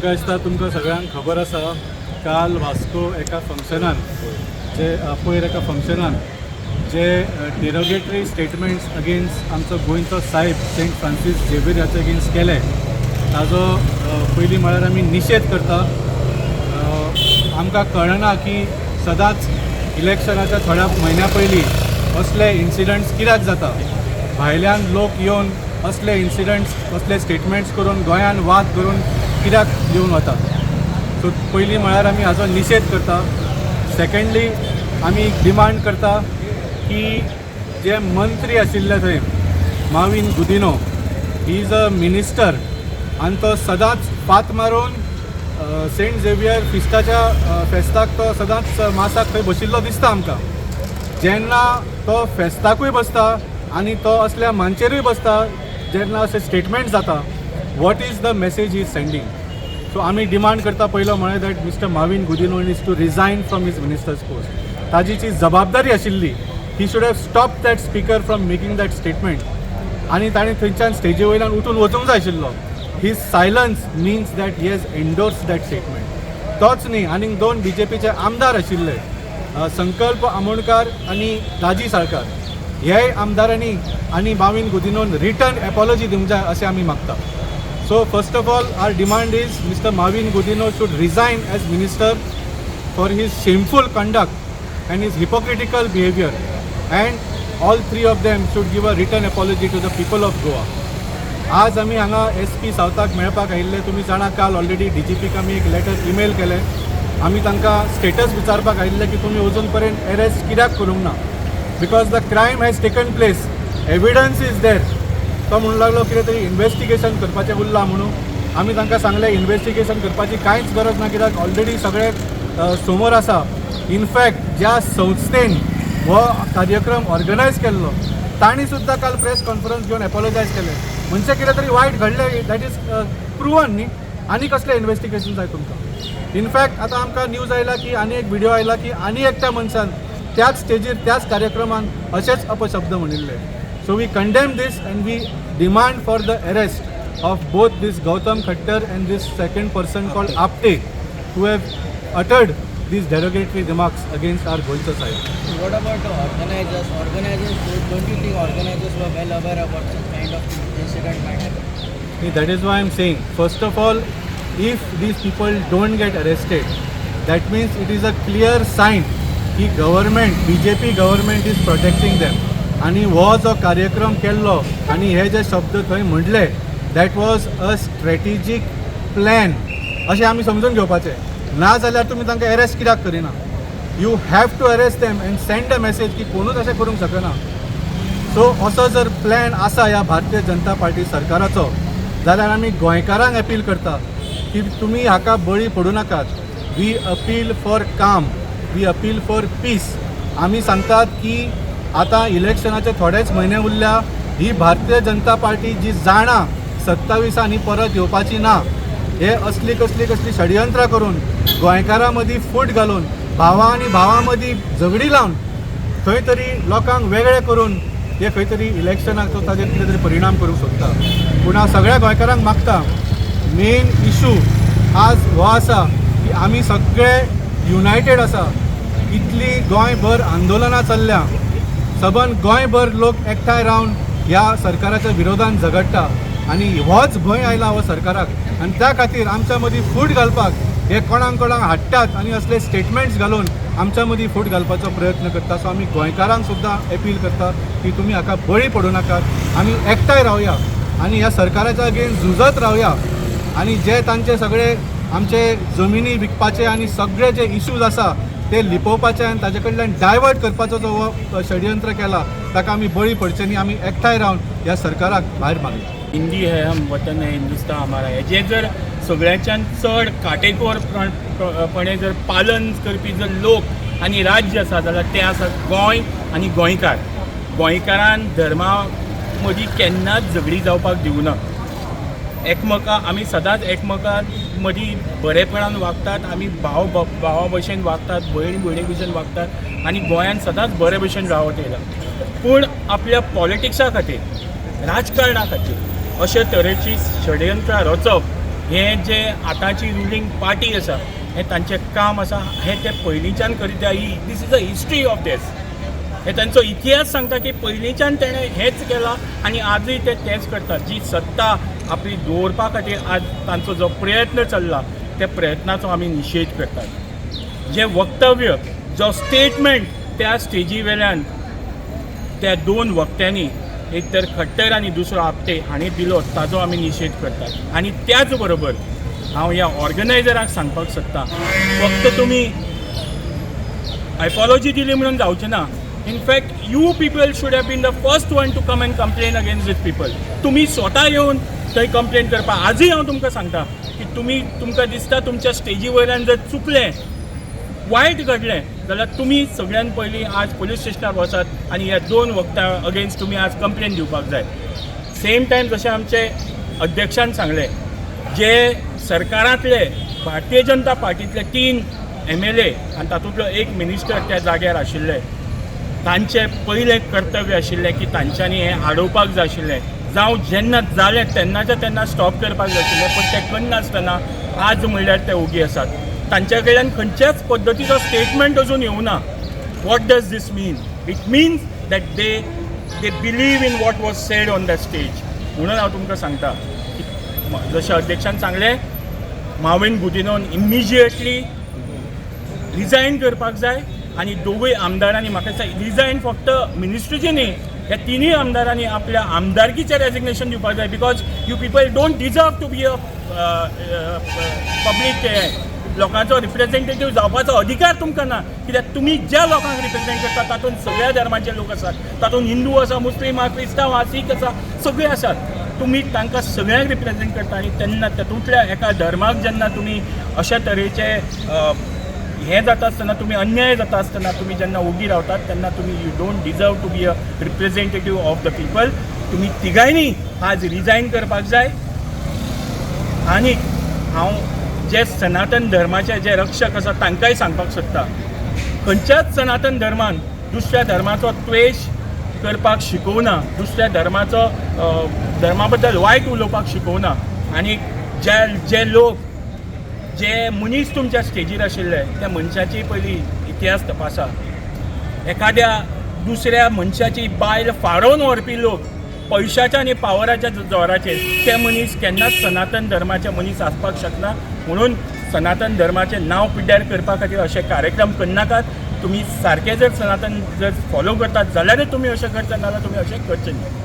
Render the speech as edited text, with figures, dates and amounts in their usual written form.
म्हाका दिसता तुमकां सगळ्यांक खबर आसा, काल वास्को एका फंक्शनान जे पयर एका फंक्शनान जे डिरोगेटरी स्टेटमेंट्स अगेन्स्ट आमचो गोंयचो साहेब सेंट फ्रांसीस झेवियर हाचे अगेन्स्ट केले, ताजो पयलीं म्हळ्यार आमी निशेध करता. आमकां कळना की सदांच इलेक्शनाच्या थोड्या म्हयन्या पयलीं असले इन्सिडंट्स कित्याक जाता. भायल्यान लोक येवन असले इन्सिडंट्स, असले स्टेटमेंट्स करून गोंयान वाद करून कित्याक येवन वतात. सो पयलीं म्हळ्यार आमी हाजो निशेध करता. सेकंडली, आमी डिमांड करता की जे मंत्री आशिल्ले थंय, Mauvin Gudino, he is a minister आनी तो सदांच फात मारून सेंट झेवियर फिस्टाच्या फेस्ताक तो सदांच मासाक थंय बशिल्लो दिसता आमकां. जेन्ना तो फेस्ताकूय बसता आनी तो असल्या मांचेरूय बसता, जेन्ना अशें स्टेटमेंट जाता, what is the message he's sending? So आमी डिमांड करता, पयलो म्हळ्यार that Mr. Mauvin Godinho is to resign from his minister's post. ताजी जी जबाबदारी आशिल्ली, he should have stopped that speaker from making that statement आनी ताणें थंयच्यान स्टेजी वयल्यान उठून वचूंक जाय आशिल्लो. His silence means that he has endorsed that statement. तोच न्ही, आनीक दोन बीजेपीचे आमदार आशिल्ले, संकल्प आमोणकार आनी दाजी साळकार, हेय आमदारांनी आनी माविन गुदिनोन रिटर्न एपॉलॉजी दिवंक जाय अशें आमी मागता. So first of all, our demand is Mr. Mauvin Godinho should resign as minister for his shameful conduct and his hypocritical behaviour, and all three of them should give a written apology to the people of Goa. आज आमी हांगा S P सावथाक मेळपाक आयिल्ले. तुमी जाणा, काल already D G पीक आमी एक लेटर ईमेल केलें. आमी तांकां स्टेटस विचारपाक आयिल्ले की तुमी अजून पर्यंत एरेस्ट कित्याक करूंक ना, because the crime has taken place, evidence is there. तो म्हणूंक लागलो कितें तरी इन्वेस्टिगेशन करपाचें उरलां म्हणून. आमी तांकां सांगलें, इन्वेस्टिगेशन करपाची कांयच गरज ना, कित्याक ऑलरेडी सगळें समोर आसा. इनफॅक्ट ज्या संस्थेन हो कार्यक्रम ऑर्गनायज केल्लो, तांणी सुद्दां काल प्रेस कॉन्फरन्स घेवन एपोलोजायज केलें. म्हणजे कितें तरी वायट घडलें, that is प्रुवन न्ही. आनी कसलें इन्वेस्टिगेशन जाय तुमकां? इनफॅक्ट आतां आमकां न्यूज आयला की आनी एक व्हिडिओ आयला की आनी एकट्या मनशान त्याच स्टेजीर, त्याच कार्यक्रमान अशेच अपशब्द म्हणिल्ले. So we condemn this and we demand for the arrest of both this Gautam Khattar and this second person called Apte, who have uttered these derogatory remarks against our गोंयचो साहेब. What about the organizers? Organizers, don't you think organizers were well aware about such kind of incident might happen? That is why I'm saying, first of all, if these people don't get arrested, that means it is a clear sign की government, BJP government is protecting them. आणि हो जो कार्यक्रम केल्लो आनी हे जे शब्द थंय म्हणले, that was a strategic plan अशें आमी समजून घेवपाचें. ना जाल्यार तुमी तांकां एरेस्ट कित्याक करिना? You have to arrest them and send a message की कोणूच अशें करूंक शकना. सो असो जर प्लॅन आसा ह्या भारतीय जनता पार्टी सरकाराचो, जाल्यार आमी गोंयकारांक अपील करता की तुमी हाका बळी पडूं नाकात. We appeal for calm, we appeal for peace. आमी सांगतात की आतां इलेक्शनाचे थोडेच म्हयने उरल्या. ही भारतीय जनता पार्टी जी जाणा 27 परत येवपाची ना, हे असली कसली कसली षडयंत्रां करून, गोंयकारां मदीं फूट घालून, भावा आनी भावां मदीं झगडी लावन, खंय तरी लोकांक वेगळे करून हे खंय तरी इलेक्शनाक तो ताजेर कितें तरी परिणाम करूंक सोदता. पूण हांव सगळ्या गोंयकारांक मागता, मेन इशू आज हो आसा की आमी सगळे युनायटेड आसा. इतली गोंयभर आंदोलनां चल्ल्या, सबंद गोंयभर लोक एकठांय रावन ह्या सरकाराच्या विरोधान झगडटा आनी होच भंय आयला हो सरकाराक आनी त्या खातीर आमच्या मदीं फूट घालपाक हे कोणाक कोणाक हाडटात आनी असले स्टेटमेंट्स घालून आमच्या मदीं फूट घालपाचो प्रयत्न करता. सो आमी गोंयकारांक सुद्दां अपील करता की तुमी हाका बळी पडूं नाकात. आमी एकठांय रावया आनी ह्या सरकाराच्या अगेन्स्ट झुजत रावया आनी जे तांचे सगळे आमचे जमिनी विकपाचे आनी सगळे जे इश्यूज आसा ते लिपोवपाचे आनी ताजे कडल्यान डायवर्ट करपाचो जो हो षडयंत्र केला, ताका आमी बळी पडचे न्ही. आमी एकठांय रावन ह्या सरकाराक भायर मारया. हिंदी है हम, वतन है हिंदुस्तान हमारा है, जे जर सगळ्याच्यान चड काटेकोर पणे जर पालन करपी जर लोक आनी राज्य आसा जाल्यार तें आसा गोंय आनी गोंयकार. गोंयकारान धर्मा मदीं केन्नाच झगडीं जावपाक दिवना. एकमका आमी सदांच एकमकां मदीं बरेपणान वागतात. आमी भाव भावा भशेन वागतात, भयण भयणी भशेन वागतात आनी गोंयान सदांच बरे भशेन रावत येयला. पूण आपल्या पॉलिटिक्सा खातीर, राजकारणा खातीर अशे तरेची षडयंत्रां रचप हें जे आतांची रुलींग पार्टी आसा, हें तांचें काम आसा. हें ते पयलींच्यान करीत. ही this is a history of this. हे तांचो इतिहास सांगता की पयलींच्यान तेणें हेंच केलां आनी आजूय ते तेंच करतात. जी सत्ता आपली दवरपा खातीर आज तांचो जो प्रयत्न चल्ला, त्या प्रयत्नाचो आमी निशेध करतात. जें वक्तव्य, जो स्टेटमेंट त्या स्टेजी वेल्यान त्या दोन वक्त्यांनी, एक तर खट्टर आनी दुसरो आपटे हांणी दिलो, ताजो आमी निशेध करतात. आनी त्याच बरोबर हांव ह्या ऑर्गनायझराक सांगपाक सोदतां, फक्त तुमी एपॉलॉजी दिली म्हणून जावचें ना. In fact, you people should have been the first one to come and complain against these people. तुमी स्वता येवन थंय कंप्लेन करपाक. आजूय हांव तुमकां सांगता की तुमी, तुमकां दिसता तुमच्या स्टेजी वयल्यान जर चुकलें, वायट घडलें जाल्यार तुमी सगळ्यान पयलीं आज पोलीस स्टेशनार वचात आनी ह्या दोन वक्त्यां अगेन्स्ट तुमी आज कंप्लेन दिवपाक जाय. सेम टायम, जशें आमचे अध्यक्षान सांगलें, जे सरकारांतले भारतीय जनता पार्टीतले तीन एमएलए आनी तातूंतलो एक मिनिस्टर त्या जाग्यार आशिल्ले, तांचें पयलें कर्तव्य आशिल्लें की तांच्यांनी हें आडोवपाक जाय आशिल्लें, जावं जेन्ना जालें तेन्नाच्या तेन्ना स्टॉप करपाक जाय आशिल्लें. पूण तें करनासतना आज म्हणल्यार ते ओगी आसात. तांच्या कडल्यान खंयच्याच पद्दतीचो स्टेटमेंट अजून येवना. What does this mean? It means that they believe in what was said on the stage. म्हणून हांव तुमकां सांगता की जशें अध्यक्षान सांगलें, माविन गुदिन्होन इमिजिएटली रिजायन करपाक जाय आनी दोगूय आमदारांनी, म्हाका दिसता, रिजायन फक्त मिनिस्ट्रीचे न्ही, ह्या तिनूय आमदारांनी आपल्या आमदारकीचें रेजिग्नेशन दिवपाक जाय, because you people don't deserve to be a public. लोकांचो रिप्रेझेंटेटीव जावपाचो अधिकार तुमकां ना, कित्याक तुमी ज्या लोकांक रिप्रेझेंट करता तातूंत सगळ्या धर्माचे लोक आसात. तातूंत हिंदू आसा, मुस्लीम आसा, क्रिस्तांव आसा, सीख आसा, सगळे आसात. तुमी तांकां सगळ्यांक रिप्रेझेंट करता आनी तेन्ना तातूंतल्या एका धर्माक जेन्ना तुमी अशा तरेचे हें जाता आसतना, तुमी अन्याय जाता आसतना तुमी जेन्ना ओगी रावतात, तेन्ना तुमी you don't deserve to be a representative of the people. तुमी तिगांयनी आज रिजायन करपाक जाय. आनी हांव जे सनातन धर्माचे जे रक्षक आसा तांकांय सांगपाक सोदता, खंयच्याच सनातन धर्मान दुसऱ्या धर्माचो त्वेश करपाक शिकोवना, दुसऱ्या धर्माचो धर्मा बद्दल वायट उलोवपाक शिकोवना. आनी जे जे लोक, जे मनीस तुमच्या स्टेजीर आशिल्ले, त्या मनशाची पयली इतिहास तपासा. एखाद्या दुसऱ्या मनशाची बायल फारोवन व्हरपी लोक पयशाच्या आनी पावराच्या जोराचेर, ते मनीस केन्नाच सनातन धर्माचे मनीस आसपाक शकना. म्हणून सनातन धर्माचें नांव पिड्ड्यार करपा खातीर अशे कार्यक्रम करनाकात. तुमी सारके जर सनातन जर फॉलो करतात जाल्यारच तुमी अशें करता, नाजाल्यार तुमी अशें करचे न्ही.